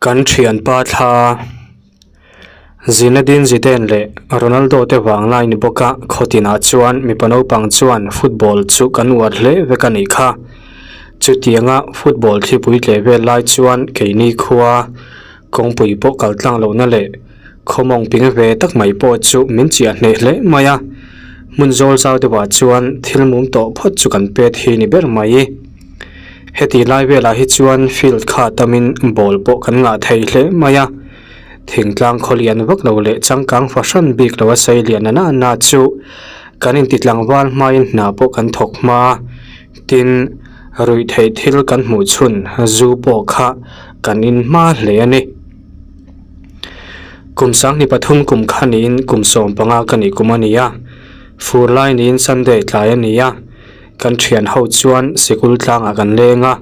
Kan thianpa thla Zinedine Zidane leh Ronaldo te vanglai ni bawk a, khawtinah chuan mipa naupang chuan football chu kan uar hle vek a nih kha. Chutianga football thlipui tleh vel lai chuan keini khua kawngpui pawh kal tlang lohna leh khawmawng ping ve tak mai pawh chu min chiah hneh hle mai a, hmun zawl zau deuhah chuan thil mum tawh phawt chu kan pet hi ni ber mai. Heti lai velah hi chuan field kha tamin ball pawh kan ngah thei hle mai a, thingtlang khaw lian vak lo leh changkang fahran bik lo a sei lian na na chu kan inti tlangval hmain hna pawh kan thawk hma a, tin ruih theih thil kan hmuh chhun zu pawh kha kan in hma hle a ni. Kum sanghnih pathum kum kha niin kum 15 ka nih kum a ni a, fur lai niin Sunday tlai a ni a. Kan thian ho chuan sikul tlangah kan leng a,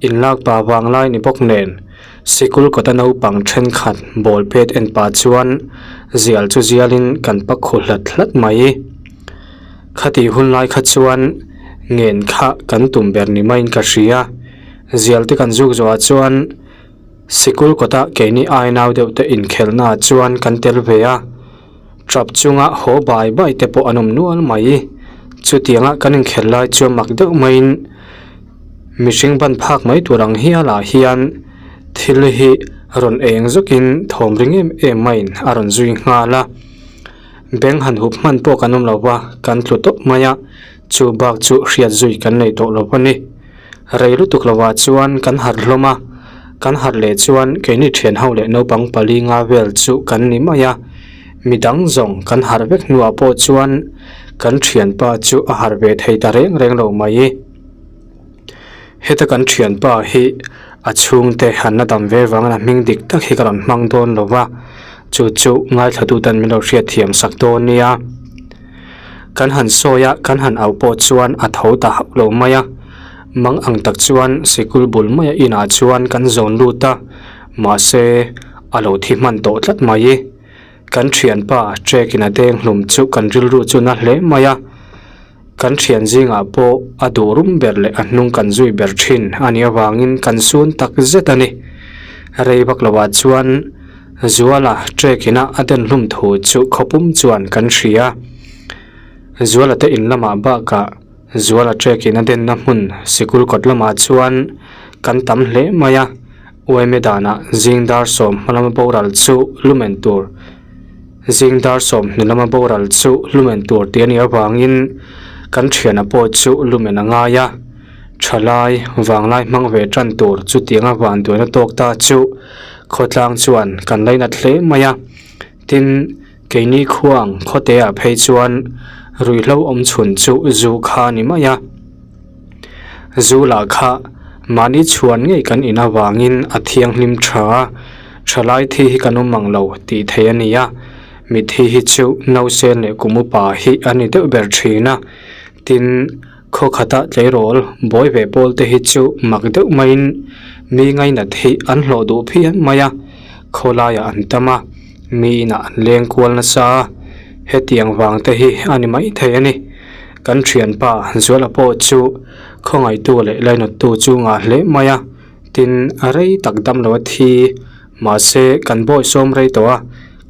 inlak pa vang lai ni bawk nen sikul kawta naupang thenkhat ball pet en pah chuan zial chu zialin kan pak khu hlat hlat mai. Khatih hun lai kha chuan ngen kha kan tum ber ni maiin ka hria, zial te kan zuk zawhah chuan sikul kawta keini ai nau deuh te inkhelhnaah chuan kan tel ve a. Tap chunga haw bai bai te pawh an awm nual mai. Chutianga kan inkhelh lai chuan mak deuh maiin mihring ban phak mai tur ang hialah hian thil hi rawn eng zawkin thawm ring em em maiin a rawn zui nghal a. Beng han hup hman pawh kan awm lo va, kan tlu tawp mai a, chu bak chu hriat zui kan nei tawh lo a ni. Rei lutuk lovah chuan kan harh hlawm a, kan harh leh chuan keini thian ho leh naupang pali nga vel chu kan ni mai a, midang zawng kan harh vek hnuah pawh chuan kan thianpa chu a harh ve thei ta reng reng lo mai. Heta kan thianpa hi a chhungte han la dam ve vangin a hming dik tak hi ka rawn hmang dawn lo va, chu chu ngaithla tan min lo hriatthiam sak dawn nia. Kan han sawi a, kan han auh pawh chuan a tho ta hauh lo mai a, mang ang tak chuan sikul bul maia inah chuan kan zawn lut a, mahse a lo thi hman tawh tlat mai. Kan thianpa trek in a deng hlum chu kan rilru chu na hle mai a, kan thian zingah pawh a duh rum ber leh a hnung kan zui ber thin a nih avangin kan sun tak zet a ni. Rei vak lovah chuan Zuala trek ina a den hlum thu chu khawpum chuan kan hria. Zuala te in lamah bakah Zuala trek in a denna hmun sikul kawt lamah chuan kan tam hle mai a, uaime danah zing dar 10 lama boral chu lumen tur zing dar 20 lama boral chu lumen tur tih a nih avangin kan thiana pawh chu lumen a ngai a. Thalai vanglai hmang ve tan tur chutianga vanduaina tawk ta chu khawtlang chuan kan lainat hle mai a, tin keini khuang khawte ah phei chuan ruihhlo awm chhun chu zu kha a ni mai a, zu lah kha mahni chhuan ngei kan in avangin a thianghlim tha a, thalai thi hi kan awm mang lo tih theih a ni a, mitthi hi chu nausen leh kum upa hi a ni deuh ber thin a, tin. Khaw khata tleirawl bawi ve pawl te hi chu mak deuh maiin mi ngainat hi an hlawh duh phian mai a, khawlaiah an tam a, mi inah an leng kual nasa a, hetiang vang te hi a ni maithei a ni. Kan thianpa Zuala pawh chu khawngaihtu leh lainawttu chu ngah hle mai a, tin a rei tak dam lo a thi, mahse kan bawi sawm rei tawh a,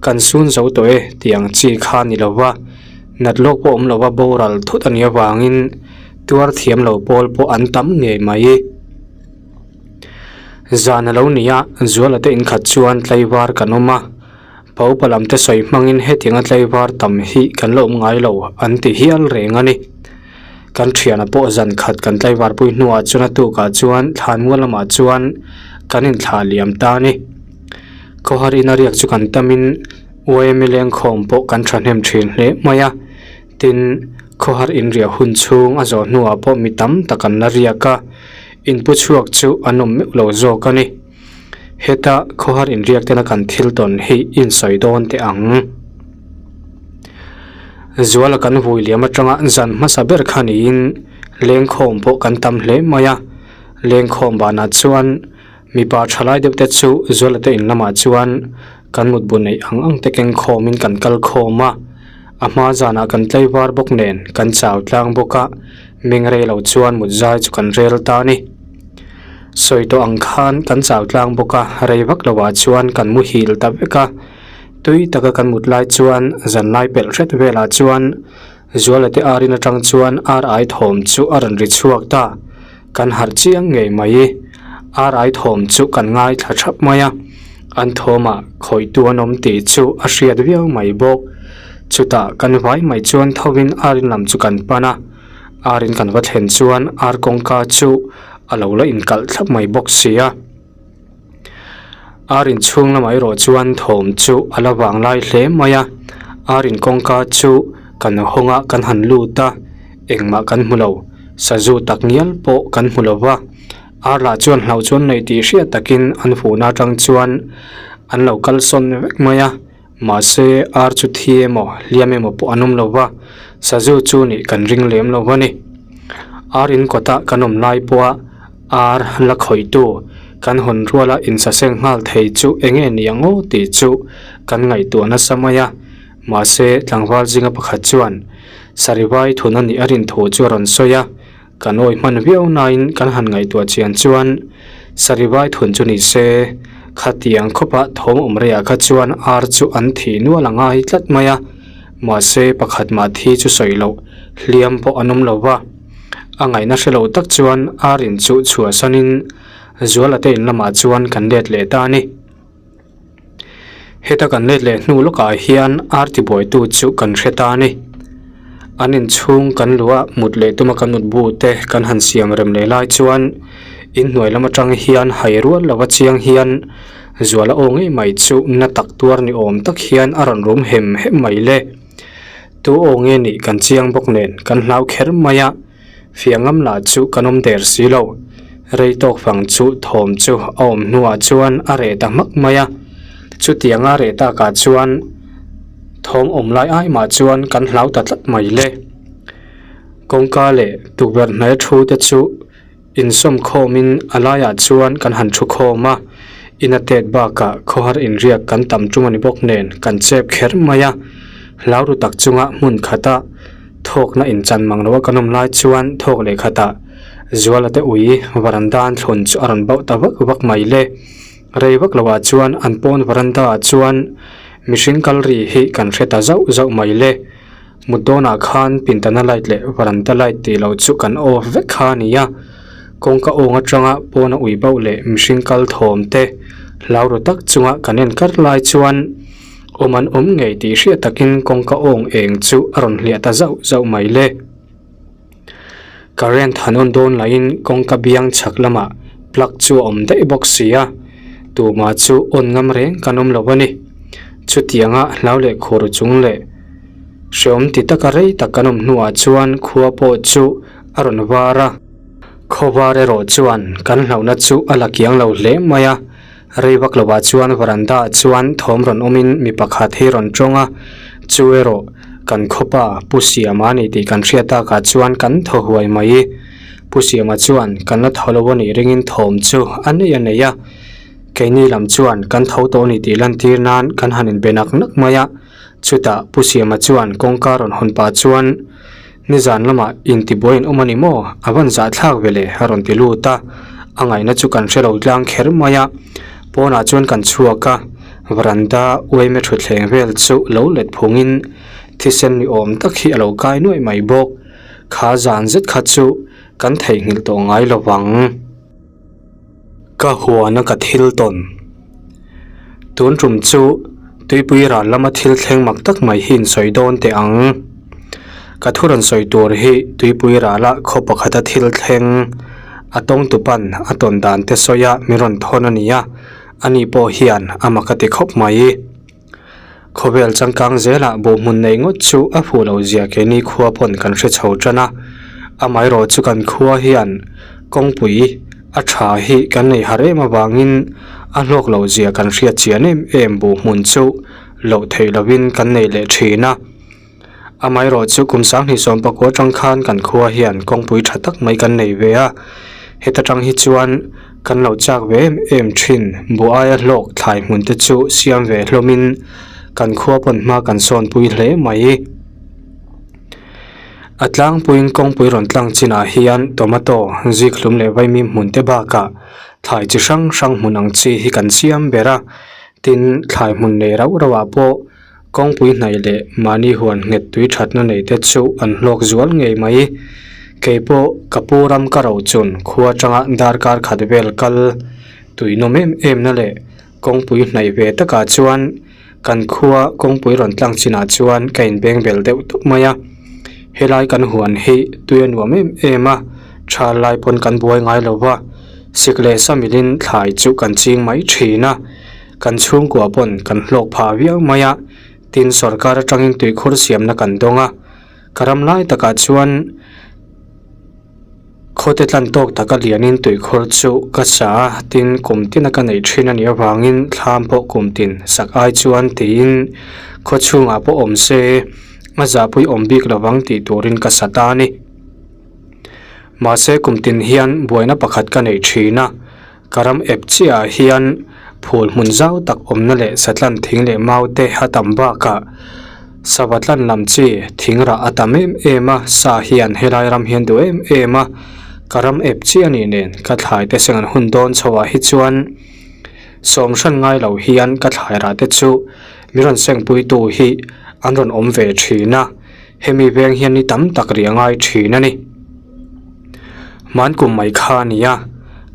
Kan sun zo tawh e tih ang chi kha ni lo va, nat lawk pawh awm lo va boral thut a nih avangin tuar thiam lo pawl pawh an tam ngei mai. Zan a lo ni a, Zuala te inkhat chuan tlaivar kan awm a, Paupa lam te sawi hmangin hetianga tlaivar tam hi kan la awm ngai lo an ti hial reng a ni. Kan thiana pawh zan khat kan tlaivar pui hnuah chuan a tukah chuan thlanmual lamah chuan kan inthlah liam ta a ni. Khawhar ina riak chu kan tamin YMA lengkhawm pawh kan thahnem thin hle mai a, tin khawhar inriah hun chhung a zawh hnuah pawh mi tam tak an la riak a, inpu chhuak chu an awm meuh lo zawk a ni. Heta khawhar inriak tena kan thil tawn hi insawi dawn teh ang. Zuala kan vui liam atanga zan hmasa ber kha niin lengkhawm pawh kan tam hle mai a, lengkhawm banah chuan Mipa thalai deuh te chu Zuala te in lamah chuan kan mutbu neih ang ang te keng khawmin kan kal khawm a, a hma zanah kan tlaivar bawk nen kan chau tlang bawk a, meng rei lo chuan mut zai chu kan rel ta a ni. Sawi tawh ang khan kan chau tlang bawk a, rei vak lovah chuan kan muhil ta vek a. Tui taka kan mut lai chuan zanlai pelh hret velah chuan Zuala te arin atang chuan ar ai thawm chu a rawn ri chhuak ta. Kan harh chiang ngei mai. Ar ai thawm chu kan ngaithla thap mai a, an thawmah khawihtu an awm tih chu a hriat viau mai bawk. Chutah kan vai mai chuan thovin arin lam chu kan pan a, arin kan va thlen chuan ar kawngka chu a lo la inkalh thlap mai bawk si a. Ar inchhung lamah erawh chuan thawm chu a la vang lai hle mai a, ar in kawngka chu kan hawng a kan han lut a, engmah kan hmu lo, sazu tak ngial pawh kan hmu lo va, ar lah chuan hlauh chuan nei tih hriat takin an fuhna atang chuan an lo kal sawn vek mai a, mahse ar chu thi emaw hliam emaw pawh an awm lo va, sazu chu nih kan ring lem lo a ni. Ar in kawtah kan awm lai pawha. Ar la khawihtu kan hawn ruala insaseng nghal thei chu eng nge ni ang aw tih chu kan ngaihtuah nasa mai a. Mahse, tlangval zinga pakhat chuan Sarivai thun a nih a rin thu chu a rawn sawi a. Kan awi hman viau nain kan han ngaihtuah chian chuan Sarivai thun chu ni se, khatiang khawpa thawm awm reiah kha chuan ar chu an thih nual a ngai tlat mai a. Mahse, pakhat mah thi chu sawi loh hliam pawh an awm lo va. A ngaihna hre lo tak chuan ar in chu chhuahsanin Zuala te in lamah chuan kan let leh ta a ni. Heta kan let leh hnu lawkah hian ar tibuaitu chu kan hre ta a ni. An inchhung kan luh a mut leh tuma kan mut bu te kan han siam rem leh lai chuan inhnuai lam atang hian hai rual lova chiang hian Zuala aw ngei mai chu na tak tuar ni awm tak hian a rawn rum hem hem mai le. Tu aw nge nih kan chiang bawk nen kan hlau kher mai a, fiah ngam lah chu kan awm der si lo. Rei tawk fang chu thawm chu a awm hnuah chuan a reh ta hmak mai a, chutianga reh takah chuan thawm awm lai ai mah chuan kan hlau ta tlat mai le. Kawngka leh tukverh hnaia thu te chu Insawm khawmin a laiah chuan kan han thu khawm a, in a tet bakah khawhar inriak kan tam tum a ni bawk nen kan chep kher mai a, hlau ru tak chunga hmun khata thawkna inchan mang loa kan awm lai chuan thawk leh khatah Zuala te ui varanda an thlun chu a rawn bauh ta vak vak mai le. Rei vak loah chuan an pawn varanda ah chuan mihring kal ri hi kan hre ta zauh zauh mai le. Mut dawnah khan pintana light leh varanda light tih loh chu kan off vek kha a ni a, kawngka awng atanga pawna ui bauh leh mihring kal thawm te hlau ru tak chunga kan en kar lai chuan awm an awm ngei tih hriat takin kawngka awng eng chu a rawn hliah ta zauh zauh mai le. Current han on dawn lahin kawngka biang chhak lamah plug chu a awm daih bawk si a, tumah chu on ngam reng kan awm lo a ni. Chutianga hlau leh khur chung leh hreawm ti taka rei tak kan awm hnuah chuan khua pawh chu a rawn var a, khaw var erawh chuan kan hlauhna chu a la kiang lo hle mai a, rei vak lovah chuan varanda ah chuan thawm rawn awmin mi pakhat hi rawn tawng a, chu erawh kan khawpa Pu Siama a ni tih kan hriat takah chuan kan thaw huai mai. Pu Siama chuan kan la thaw lo a nih ringin thawm chu a nei a nei a. Keini lam chuan kan tho tawh a ni tih lantir nan kan han inbe nak nak mai a, chutah Pu Siama chuan kawngka rawn hawn pah chuan nizan lamah intibuai in awm a ni maw? A van zahthlak ve le a rawn ti lut a, a ngaihna chu kan hre lo tlang kher mai a, pawnah chuan kan chhuak a, varanda uaime thutthleng vel chu lo let phungin thisen ni awm tak hi a lo kai nuaih mai bawk, kha zan zet kha chu kan theihnghilh tawh ngai lo vang. Ka huana ka thil tawn. Tun tum chu tuipui ral lama thil thleng mak tak mai hi in sawi dawn teh ang. Ka thu rawn sawi tur hi tuipui rala khaw pakhata thil thleng a tawng tupan a tawn dan te sawi a min rawn thawn a ni a, ani pawh hian a mak a ti khawp mai. Khawvel changkang zelah buhhmun neih ngawt chu a fuh lo zia keini khua pawn kan hre chho tan a, amaherawh chu kan khua hian kawngpui a tha hi kan nei har em avangin a hlawk lo zia kan hriat chian em em buhhmun chu loh theih lovin kan nei leh thin a. Amaherawh chu kum sanghnih sawmpakua atang khan kan khua hian kawngpui tha tak mai kan nei ve a, heta tang hi chuan kan lo chak ve em em thin. Buh aia hlawk thlai hmun te chu siam ve hlawmin kan khua pawn hma kan sawnpui hle mai. A tlangpuiin kawngpui rawn tlang chinah hian tomato, zikhlum leh vaimim hmun te bakah thlai chi hrang hrang hmun ang chi hi kan siam ber a, tin thlai hmun nei rauh rauh ah pawh kawngpui hnaih leh mahni huan nghet tui thatna nei te chu an hlawk zual ngei mai. Keipawh ka pu ram ka ro chun khua atanga darkar khat vel kal tui nawm em em na leh kawngpui hnaih ve takah chuan Kan khua kawngpui rawn tlang chinah chuan ka inbeng bel deuh tawp mai a, helai kan huan hi tui a nuam em em a, tha lai pawn kan buai ngai lo va, sik leh samilin thlai chu kan ching mai thin a, kan chhungkua pawn kan hlawk phah viau mai a, tin sorkar atangin tuikhur siamna kan dawng a, ka ram lai takah chuan. Khawte tlan tawk taka lianin tuikhur chu ka sa a, tin kum tina ka neih thin a nih avangin thlam pawh kum tin sak ai chuan tiin khaw chhungah pawh awm se a zahpui awm bik lovang tih turin ka sa ta a ni. Mahse kum tin hian buaina pakhat ka neih thin a, ka ram ep chiah ah hian phul hmun zau tak awmna leh satlan thing leh mau te a tam bakah sava tlan lam chi thing rah a tam em em a, sa hian helai ram hian duh em em a, ka ram ep chiah anih nen ka thlai te seng an hun dawn chho ah hi chuan sawm hran ngai lo hian ka thlai rah te chu mi rawn seng pui tu hi an rawn awm ve thin a, hemi veng hian ni tam tak rih a ngai thin a ni. Hmankum mai kha a ni a,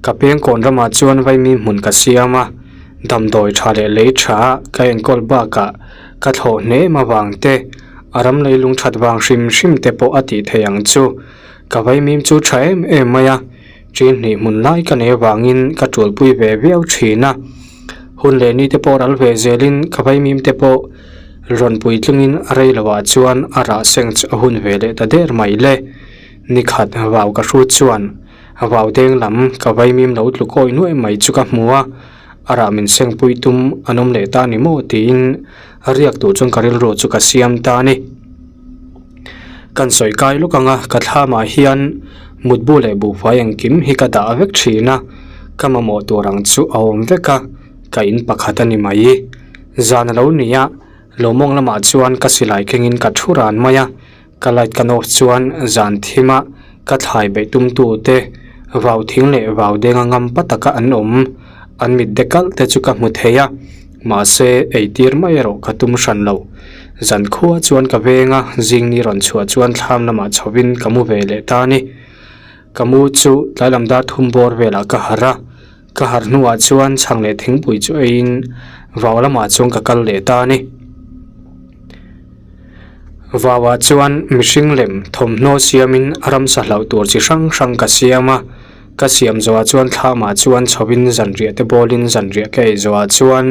ka pengkawn ramah chuan vaimi hmun ka siam a, damdawi tha leh lei tha ka enkawl bakah ka thlawh hnem avang te, a ram leilung that vang hrim hrim te pawh a tih theih ang chu. Ka vaimim chu tha em em mai a, ṭin hnih hmun lai ka nei avangin ka ṭulpui ve viau thin a. Hun leh ni te pawh ral ve zelin ka vaimim te pawh rawn puitlingin a rei lohah chuan a rah seng chu a hun ve leh ta der mai le. Nikhat vau ka hrut chuan vau deng lam ka vaimim lo tlu kawi nuaih mai chu ka hmu a, a rah min sengpui tum an awm leh ta ni maw tiin riak tur chuan ka rilru chu ka siam ta a ni. Kan sawi kai lawk ang a, ka thlamah hian mutbu leh buhfai engkim hi ka dah vek thin a, ka mamawh tur ang chu a awm vek a, ka in pakhat a ni mai. Zan a lo ni a, lawmawng lamah chuan ka silai kengin ka thu ran mai a. Ka light kan off chuan zan thima ka thlai beih tum tu te vau thing leh vau denga ngam pa taka an awm an mit de kalh te chu ka hmu thei a mahse ei tir mai erawh ka tum hran lo. Zan khua chuan ka veng a zing ni rawn chhuah chuan thlam lamah chhovin ka mu ve leh ta a ni. Ka mu chu tlai lam dar thum bawr velah ka harh a, ka harh hnuah chuan chhang leh thingpui chu eiin vau lamah chuan ka kal leh ta a ni. Vauah chuan mihring lem thawmhnaw siamin ramsa hlauh tur chi hrang hrang ka siam a, ka siam zawhah chuan thlamah chuan chhovin zanriah te bawlin zanriah ka ei zawhah chuan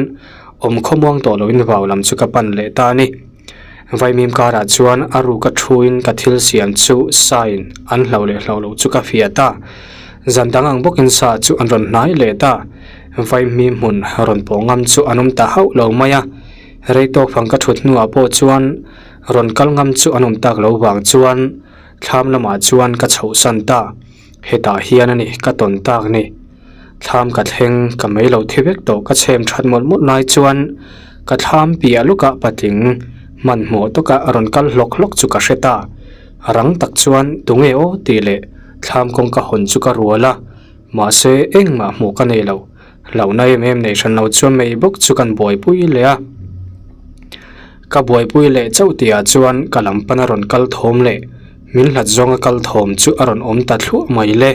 awm khawmuang tawh loin vau lam chu ka pan leh ta a ni. Vaimim karah chuan a ruka thuin ka thil siam chu sain an hlauh leh hlauh loh chu ka fiah ta. Zan dang ang bawkin sa chu an rawn hnai leh ta. Vaimim hmun rawn pawh ngam chu an awm ta hauh lo mai a. Rei tawk fang ka thut hnuah pawh chuan rawn kal ngam chu an awm tak lo vang chuan thlam lamah chuan ka chhoh san ta. Hetah hian a ni ka tawn tak ni. Thlam ka thleng ka mei lo thi vek tawh ka chhem that mawlh mawlh lai chuan ka thlam piah lawkah patling hmanhmawh tawka rawn kal hlawk hlawk chu ka hre ta. Rang tak chuan tunge aw tih leh thlam kawngka hawn chu ka rual a, mahse engmah hmuh ka nei lo. Hlauhna em em nei hran lo chuan mei bawk chu kan buaipui leh a, ka buaipui leh chauh tihah chuan ka lam pana rawn kal thawm leh min hlat zawnga kal thawm chu a rawn awm ta thluah mai le.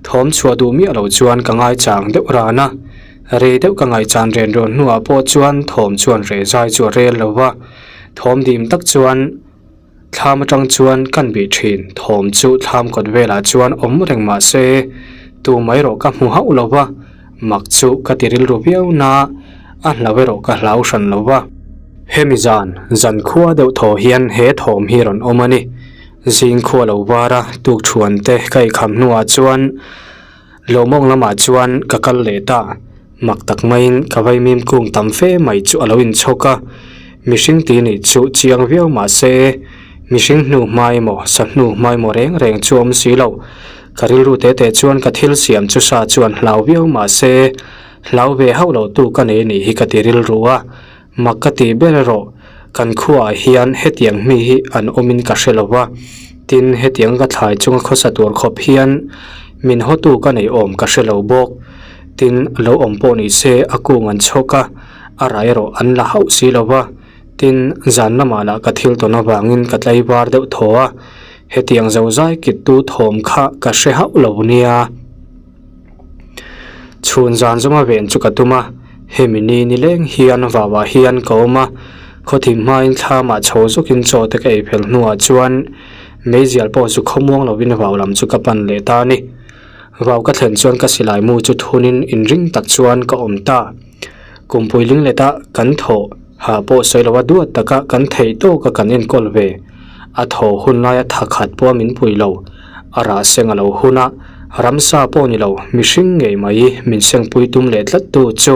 Thawm chhuah duh miah lo chuan ka ngaichang deuh ran a, rei deuh ka ngaihchan ren rawn hnuah pawh chuan thawm chuan reh zai chu a rel lo va, thawm dim tak chuan. Thlam atang chuan kan bih thin, thawm chu thlam kawt velah chuan awm reng mah se, tu mai erawh ka hmu hauh lo va, mak chu ka ti rilru viau na, a hlau erawh ka hlau hran lo va. Hemi zan, zan khua deuh thaw hian he thawm hi rawn awm a ni. Zing khua lo var a, tuk thuan te ka eikham hnuah chuan Lawmawng lamah chuan ka kal leh ta. Mak tak maiin ka vaimim kung tam fe mai chu a lo inchhawk a, mihring ti nih chu chiang viau mah se, mihring hnu hma emaw, sa hnu hma emaw reng reng chu a awm si lo. Ka rilru te te chuan ka thil siam chu sa chuan hlau viau mah se, hlau ve hauh lo tu ka nei nih hi ka ti rilru a, mak ka ti ber erawh kan khuaah hian hetiang mi hi an awmin ka hre lo va. Tin, hetiang ka thlai chunga khawsa tur khawp hian min hawtu ka nei awm ka hre lo bawk. Tin, lo awm pawh ni se a kung an chhawk a, a rah erawh an la hauh si lo va. Tin, zan lamah lah ka thil tawn avangin ka tlaivar deuh thaw a, hetiang zozai kittu thawm kha ka hre hauh lo nia. Chhun zan zawnga ven chu ka tum a, hemi ni nileng hian vauah hian ka awm a, khawthim hmain thlamah chho zawkin chaw te ka ei fel hnuah chuan meizial pawh chu khawmuang lovin vau lam chu ka pan leh ta a ni. Vau ka thlen chuan ka silai mu chu thunin inring tak chuan ka awm ta. Kumpui lingleta kan thawh ha pawh sawi lova duat taka kan theih tawka kan enkawl ve. A thaw hun laia tha khat pawh min pui lo. A rah seng a lo hun a, ramsa pawh ni lo, mihring ngei mai min sengpui tum leh tlat tu chu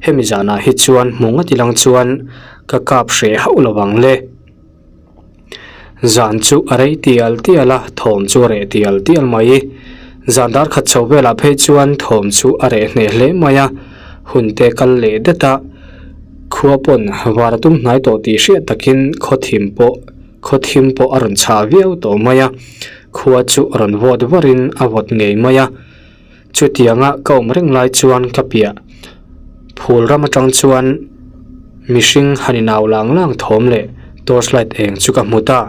hemi zanah hi chuan hmu ngati lang chuan ka kap hreh hauh lo vang le. Zan chu a rei tial tial a, thawm chu a reh tial tial mai. Zan dar khat chho velah phei chuan thawm chu a reh hneh hle mai a, hun te kal leh det a, khua pawn var a tum hnai tawh tih hriat takin khaw thim pawh khaw thim pawh a rawn chhah viau tawh mai a, khua chu a rawn vawt varin a vawt ngei mai a. Chutianga ka awm reng lai chuan ka piah phul ram atang chuan mihring han inau lang lang thawm leh torch light eng chu ka hmu ta.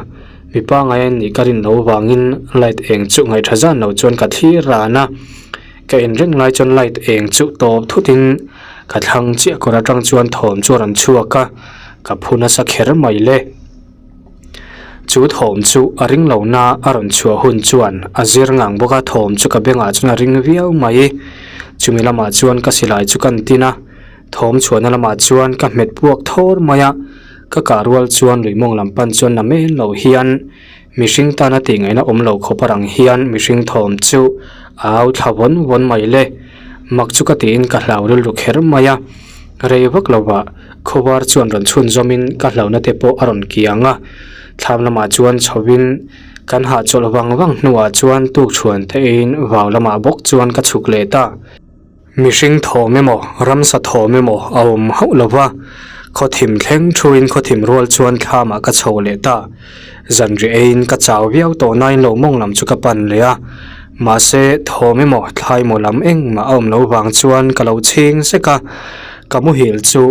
Mi pangai a nih ka rin loh vangin light eng chu ngaihṭha zan lo chuan ka thlir ran a. Ka en reng lai chuan light eng chu tawp thutin ka thlang chiah kawr atang chuan thawm chu a rawn chhuak a, ka phu nasa kher mai le. Chu thawm chu a ring lo na a rawn chhuah hun chuan a zir ngang bawk a, thawm chu ka bengah chuan a ring viau mai. Chumi lamah chuan ka silai chu ka tin a, thawm chhuahna lamah chuan ka hmet puak thawr mai a, ka kah rual chuan lui mawng lam pan chuan la men lo hian mihring tana tih ngaihna awm lo khawp a rang hian mihring thawm chu a au thla vawn vawn mai le. Mak chu ka tiin ka hlau rilru kher mai a, rei vak lovah Khawvar chuan rawn chhun zawmin ka hlauhna te pawh a rawn kiang a, thlam lamah chuan chhovin kan hahchawlh vang vang hnuah chuan tukchhuan te eiin vau lamah bawk chuan ka chhuk leh ta. Mihring thawm emaw ramsa thawm emaw a awm hauh lo va, khawthim thleng thuin khawthim rual chuan thlamah ka chho leh ta. Zanriah eiin ka chau viau tawh nain lo mawng lam chu ka pan leh a, mahse thawm emaw thlai maw lam engmah a awm lo vang chuan ka lo chhing sek a. Ka muhil chu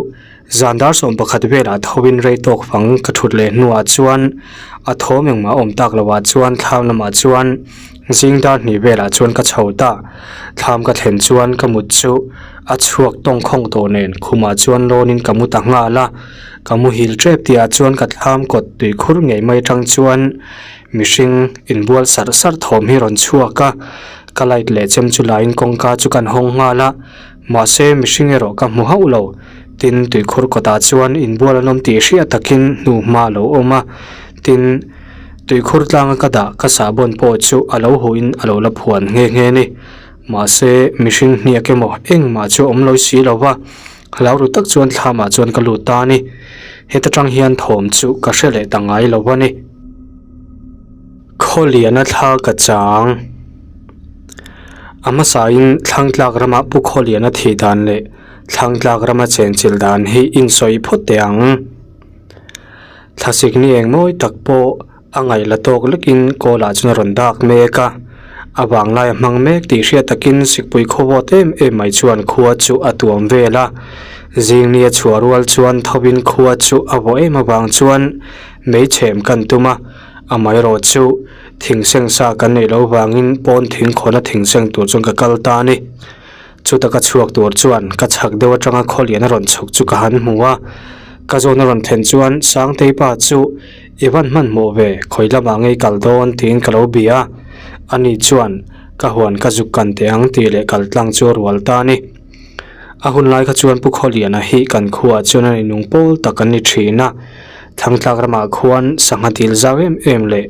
zan dar 11 velah thovin rei tawk fang ka thut leh hnuah chuan a thawm engmah awm tak lovah chuan thlam lamah chuan zing dar hnih velah chuan ka chho ta. Thlam ka thlen chuan ka mut chu a chhuak tawng khawng tawh nen khumah chuan lawnin ka mu ta nghal a. Ka muhil tep tihah chuan ka thlam kawt tui khur ngei mai atang chuan mihring inbual sarh sarh thawm hi rawn chhuak a. Ka light leh chem chu laiin kawngka chu kan hawng nghal a. Mahse, mihring erawh ka hmu hauh lo. Tin, tuikhur kawtah chuan inbual an awm tih hriat takin hnuhma a lo awm a. Tin, tuikhur tlanga ka dah ka sahbawn pawh chu a lo huhin a lo la phuan nghe nghe a ni. Mahse, mihring hniak emaw engmah chu a awm lo si lo va, hlau ru tak chuan thlamah chuan ka lut ta a ni. Heta tang hian thawm chu ka hre leh ta ngai lo a ni. Khawliana thla ka chang. A hmasain Thlangtlak rama Pu Khawliana thih dan leh Thlangtlak rama chenchilh dan hi insawi phawt teh ang. Thlasik ni eng mawi tak pawh a ngaih la tawk lekin kawl ah chuan a rawn dak mek a, a vanglai a hmang mek tih hriat takin Sikpui khawvawt em em mai chuan khua chu a tuam vel a. Zing ni a chhuah rual chuan thovin khua chu a vawh em avang chuan meichhem kan tum a, Amaherawh chu thingseng sa kan neih loh vangin pawn thing khawna thingseng tur chuan ka kal ta a ni. Chuta ka chhuak tur chuan ka chhak deuh atanga khawlian a rawn chhuk chu ka han hmu a. Ka zawn a rawn thlen chuan Sangtei pa chu i van hmanhmawh ve, khawi lamah ngei kal dawn tiin ka lo bia a. Ani chuan ka huan ka zuk kan teh ang tih leh kal tlang chu a rual ta a ni. A hun lai kha chuan Pu Khawliana hi kan khuaah chuan a inung pawl tak an ni thin a. Thlangtlak ramah khuan sangha dil zau em em leh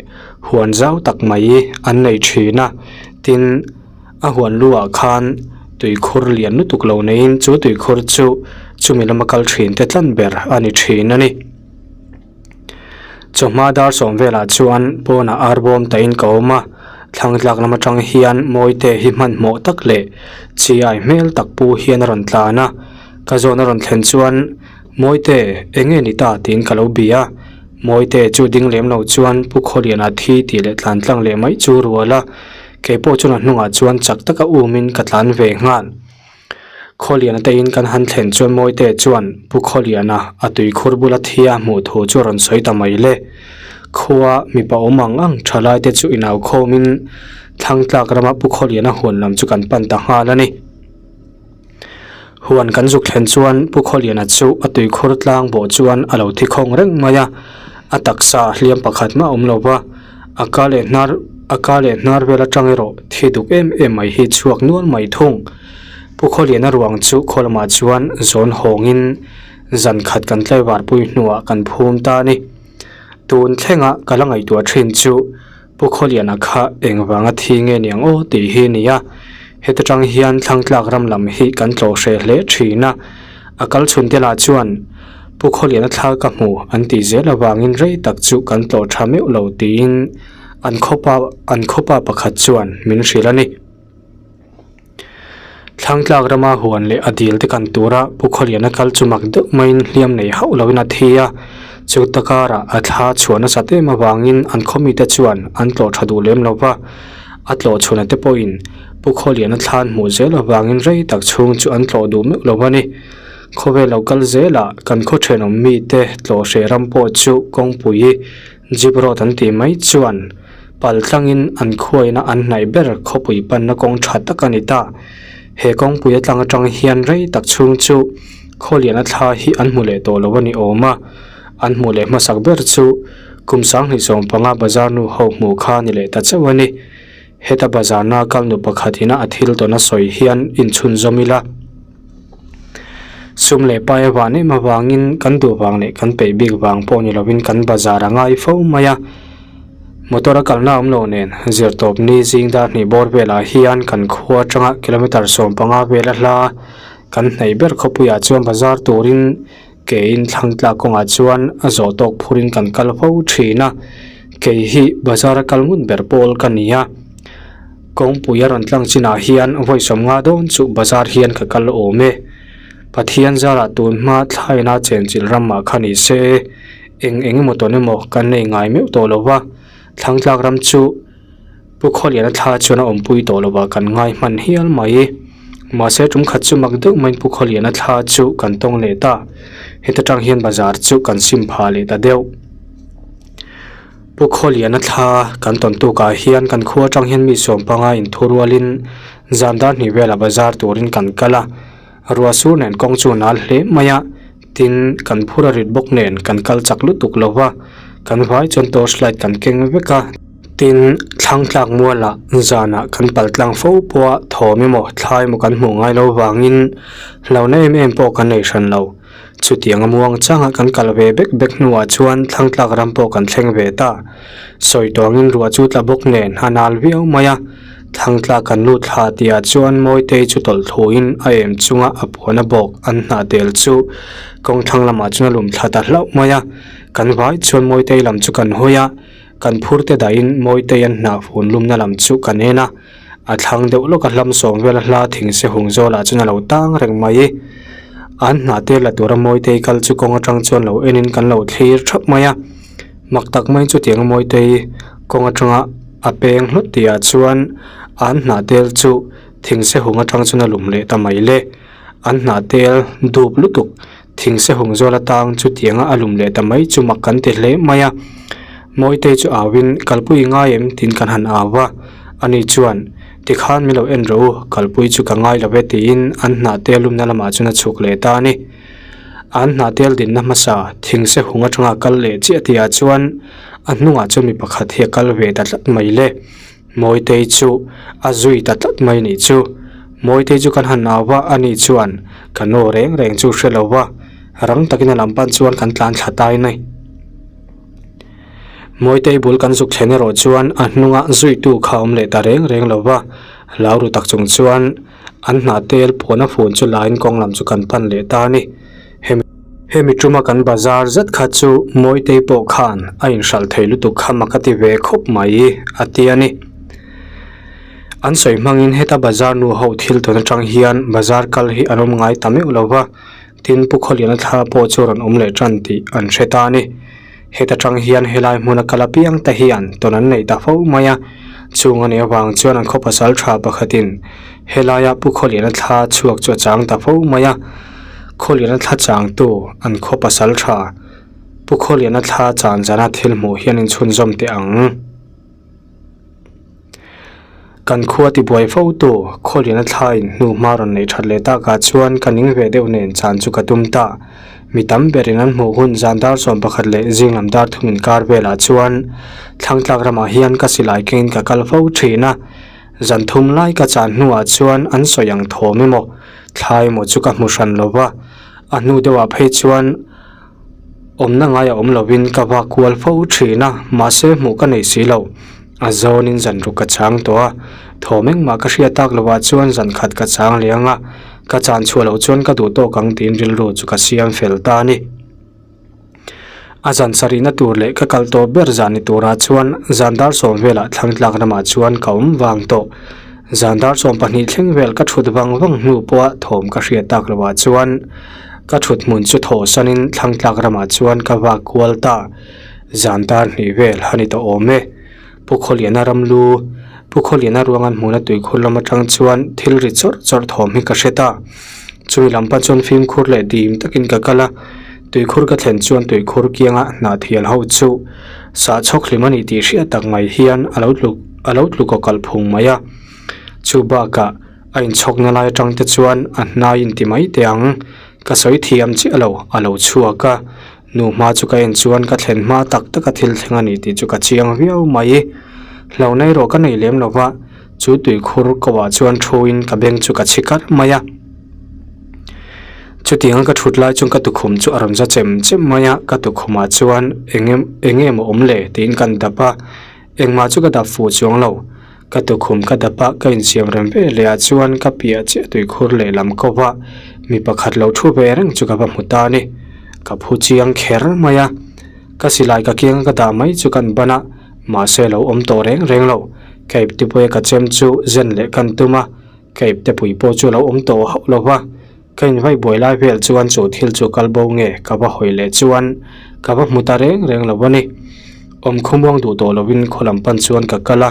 huan zau tak mai an nei thin a, tin a huan lu ah khan tuikhur lian lutuk lo neiin chu tuikhur chu chumi lama kal thin te tlan ber a ni thin a ni. Chawhma dar sawm velah chuan pawnah ar bawm tahin ka awm a, thlangtlak lam atang hian Mawite hi hmanhmawh tak leh chi ai hmel tak pu hian a rawn tlan a, ka zawn a rawn thlen chuan Mawite, eng nge ni ta? tiin ka lo bia a. Mawite chu ding lem lo chuan Pu Khawliana thi tih leh tlan tlang leh mai chu rual a, kei pawh chuan a hnungah chuan chak taka umin ka tlan ve nghal. Khawliana te in kan han thlen chuan Mawite chuan Pu Khawliana a tuikhur bula thi a hmuh thu chu a rawn sawi ta mai le. Khua mipa awm ang ang thalai te chu inau khawmin Thlangtlak rama Pu Khawliana huan lam chu kan pan ta nghal a ni. Huan kan zuk thlen chuan Pu Khawliana chu a tuikhur tlang bawh chuan a lo thi khawng reng mai a, a taksa hliam pakhat mah a awm lo va, a ka leh hnar a ka leh hnar vel atang erawh thi duk em em mai hi chhuak nual mai thung. Pu Khawliana ruang chu khaw lamah chuan zawn hawngin zan khat kan tlaivar pui hnuah kan phum ta a ni. Tun thlenga ka la ngaihtuah thin chu Pu Khawliana kha engvanga thi nge niang aw tih hi a ni a, heta tang hian Thlangtlak ram lam hi kan tlawh hreh hle thin a, a kal chhun te lah chuan Pu Khawliana thla ka hmu an tih zel avangin rei tak chu kan tlawh tha meuh lo tiin an khawpa an khawpa pakhat chuan min hrilh a ni. Thlangtlak rama huan leh a dil te kan tura Pu Khawliana kal chu mak deuh maiin hliam nei hauh loin a thi a, chu ta karah a thla chhuah nasat em avangin an khaw mite chuan an tlawh tha duh lem lo va, a tlawh chhuna te pawhin Pu Khawliana thla an hmuh zel avangin rei tak chhung chu an tlawh duh meuh lo a ni. Khawvel lo kal zelah kan khaw thenawm mite tlawh hreh ram pawh chu kawngpui Jeep road an tih mai chuan Pal tlangin an khuaina an hnaih ber khawpui panna kawng tha tak a ni ta. He kawngpui atlang atang hian rei tak chhung chu Khawliana thla hi an hmu leh tawh lo a ni awm a, an hmuh leh hmasak ber chu kum 2015 bazar nu ho hmuh kha ni leh ta chauh a ni. Heta bazarna kal nu pakhat ina a thil tawn a sawi hian inchhunzawm ila. Sum leh pai avan em avangin kan duh vang leh kan peih bik vang pawh ni lovin kan bazar a ngai fo mai a. Motor a kalna awm lo nen zirtawp ni zing dar hnih bawr velah hian kan khua atanga kilometer 15 vel a hla kan hnaih ber khawpuiah chuan bazar turin keiin thlang tlak kawngah chuan a zawh tawk phurin kan kal fo thin a, kei hi bazar a kal ngun ber pawl ka ni a. Kawngpui a rawn tlang chinah hian vawi sawmnga dawn chu bazar hian ka kal awm e. Pathian zarah tun hma thlaina chenchilh ramah kha ni se eng eng emaw tawn emaw kan nei ngai meuh tawh lo va, Thlangtlak ram chu Pu Khawliana thla chuan a awmpui tawh lo va kan ngai hman hial mai. Mahse tum khat chu mak deuh maiin Pu Khawliana thla chu kan tawng leh ta. Heta tang hian bazar chu kan sim phah leh ta deuh. Pu Khawliana thla kan tawn tukah hian kan khua atang hian mi sawmpanga inthurualin zan dar hnih velah bazar turin kan kal a. Ruah sur nen kawng chu nal hle mai a, tin kan phur a rit bawk nen kan kal chak lutuk lo va, kan vai chuan torch light kan keng vek a, tin thlang tlak mualah zanah kan pal tlang fo pawh a thawm emaw thlai emaw kan hmuh ngai lo vangin hlauhna em em pawh kan nei hran lo. Chutiang a muang changa kan kal ve bek bek hnuah chuan thlang tlak ram pawh kan thleng ve ta. Sawi tawngin ruah chu tla bawk nen a nal viau mai a. Thlang tlak kan lut thla tihah chuan Mawitei chu tawlh thuin a em chunga a puan a bawk an hnah tel chu kawng thlang lamah chuan a lum thla ta hlauh mai a. Kan vai chuan Mawitei lam chu kan hawi a, kan phur te dahin Mawitei an hnah fun lumna lam chu kan en a. A thlang deuh lawk a hlam sawm vel a hla thing se hung zawlah chuan a lo tang reng mai. An hnah te la tura Mawitei kal chu kawng atang chuan lo enin kan lo thlir thap mai a. Mak tak mai chutiang a Mawitei kawng atanga a peng hlut tihah chuan an hnah tel chu thing se hung atang chuan a lum leh ta mai le. An hnah tel dup lutuk thing se hung zawl atang chutianga a lum leh ta mai chu mak kan ti hle mai a. Mawitei chu auin kalpui i ngai em tiin kan han au a, ani chuan tikhan min lo en rawh u kalpui chu ka ngai lo ve tiin an hnah tel lumna lamah chuan a chhuk leh ta a ni. An hnah tel dinna hmasa thing se hung atanga kal leh chiah tihah chuan a hnungah chuan mi pakhat hi a kal ve ta tlat mai le. Mawitei chu a zui ta tlat mai nih chu. Mawitei chu kan han au va, ani chuan ka nu reng reng chu hre lo va, rang takin a lam pan chuan kan tlan thla tai mai. Mawitei bul kan zuk thlen erawh chuan a hnunga zuitu kha awm leh ta reng reng lo va, hlau ru tak chung chuan an hnah tel puan a fun chu laiin kawng lam chu kan pan leh ta a ni. Hemi hemi tuma kan bazar zet kha chu Mawitei pawh khan a inhralh thei lutuk kha mak a ti ve khawp mai a ti a ni. An sawi hmangin heta bazar nu ho thil tawn atang hian bazar kal hi an awm ngai ta meuh lo va, tin Pu Khawliana thla pawh chu rawn awm leh tan tih an hre ta a ni. Heta tang hian helai hmuna kal apiang te hian tawn an neih ta fo mai a, chung a nih avang chuan an khaw pasal tha pakhatin helaia Pu Khawliana thla chhuak chu a chang ta fo mai a, Khawliana thla changtu an khaw pasal tha Pu Khawliana thla chan zana thil hmuh hian inchhunzawm teh ang. Kan khua tibuai fo tu Khawliana thlaiin hnu hma rawn neih that leh takah chuan ka ning ve deuh nen chan chu ka tum ta. Mi tam berin an hmuh hun zan dar 11 leh zing lam dar thum inkar velah chuan Thlangtlak ramah hian ka silai kengin ka kal fo thin a. Zan thum lai ka chan hnuah chuan an sawi ang thawm emaw thlai emaw chu ka hmu hran lo va, a hnu deuhah phei chuan Awmna ngai a awm lovin ka vak kual fo thin a, mahse hmuh ka nei si lo. A zawnin zan ruk ka chang tawh a, thawm engmah ka hriat tak lovah chuan zan khat ka chang leh ang a, ka chan chhuah loh chuan ka duh tawk ang tiin rilru chu ka siam fel ta a ni. A zan sarihna tur leh ka kal tawh ber zan ni turah chuan zan dar sawm velah thlangtlak ramah chuan ka awm vang tawh. Zan dar 12 thleng vel ka thut vang vang hnu pawha thawm ka hriat tak lovah chuan Ka thut hmun chu thaw sanin thlangtlak ramah chuan ka vak kual ta. Zan dar hnih vel a ni tawh awm e. Pu Khawliana ramlu, Pu Khawliana ruangan hmuna tuikhur lam atang chuan thil ri chawrh chawrh thawm hi ka hre ta. Chumi lam pah chuan fimkhur leh dim takin ka kal a, tuikhur ka thlen chuan tuikhur kianga hnahthial ho chu sah chhawk hlim a ni tih hriat tak mai hian a lo tluk a lo tluk aw kalh phung mai a. Chu bakah. A inchhawkna lai atang te chuan a hnai inti mai teh ang. Ka sawi thiam chiah lo, a lo chhuak a. Nu hma chu ka en chuan ka thlen hma tak tak a thil thleng a ni tih chu ka chiang viau mai. Hlauhna erawh ka nei lem lo va, chu tuikhur ko ah chuan thu in ka beng chu ka chhi kar mai a. Chutianga ka thut lai chuan ka tukhum chu a rawn za chem chem mai a, ka tukhumah chuan eng eng nge maw awm le tiin kan dap a, engmah chu ka dap fuh chuang lo. Ka tukhum ka dap a, ka insiam rem ve leh ah chuan ka piah chiah tuikhur lehlam ko va, mi pakhat lo thu ve reng chu ka va hmu ta a ni. Ka phu chiang kher mai a, ka silai ka kianga ka dah mai chu kan ban a, mahse lo awm tawh reng reng lo. Ka iptepui a ka chem chu zen leh kan tum a, ka iptepui pawh chu lo awm tawh hauh lo va. Ka invaih buai lai vel chuan chu thil chu kal bo nge ka va hawi leh chuan ka va hmu ta reng reng lo a ni. Awm khawmuang duh tawh lovin khaw lam pan chuan ka kal a,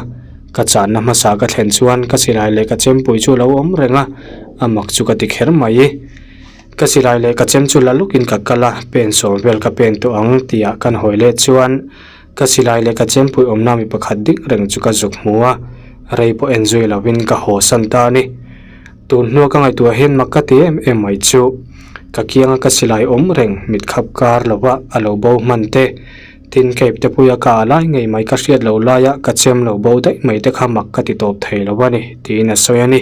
ka channa hmasa ka thlen chuan ka silai leh ka chempui chu a lo awm reng a, a mak chu ka ti kher mai. Ka silai leh ka chem chu la lukin ka kal a, pen sawm vel ka pen tawh ang tihah kan hawi leh chuan ka silai leh ka chempui awmna mi pakhat dik reng chu ka zuk hmu a, rei pawh en zui lovin ka haw san ta a ni. Tun hnua ka ngaihtuah hian mak ka ti em em mai chu ka kianga ka silai awm reng mit khap kar lova a lo bo hman te, tin ka ipte puia ka ah lai ngei mai ka hriat lo laia ka chem lo bo daih mai te kha mak ka ti tawp thei lo a ni tiin a sawi a ni.